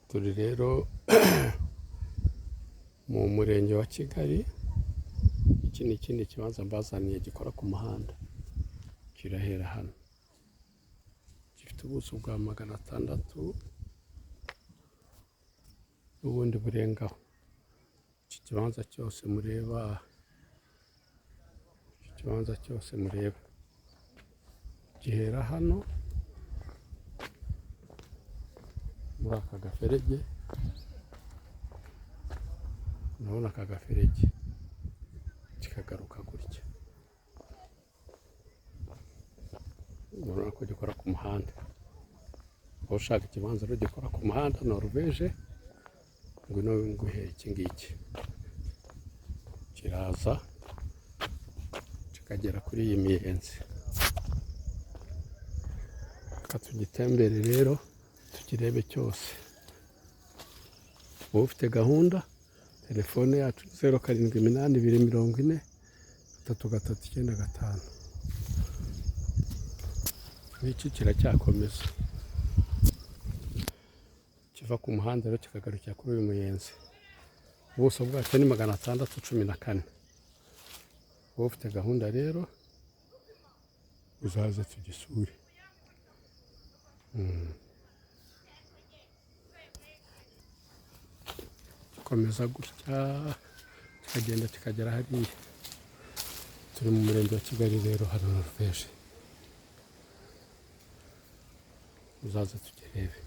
Turi rero mu murenge wa Kigali. Iki ni ikindi kibanza mbazaniye gikora ku muhanda, kirahera hano, gifite ubuso bwa 600 n'ubundi burengaho. Iki kibanza cyose mureba, iki kibanza cyose mureba gihera hano muri aka gaferege, murabona aka gaferege, kikagaruka gutya. Urabona ko gikora ku muhanda. Ushaka ikibanza rero gikora ku muhanda Noruveje, ngwino nguhe iki ngiki. Kiraza kikagera kuri iyi miyenzi. Reka tugitembere rero tukirebe cyose. Wowe ufite gahunda, telefone yacu 0782403395. N'iki kiracyakomeza kiva ku muhanda rero kikagarukira kuri uyu muyenzi. Ubuso bwacyo ni 614. Wowe ufite gahunda rero uzaze tugisure. Gikomeza gutya kikagenda kikagera hariya. Turi mu murenge wa Kigali rero hano Noruveje, uzaze tukirebe.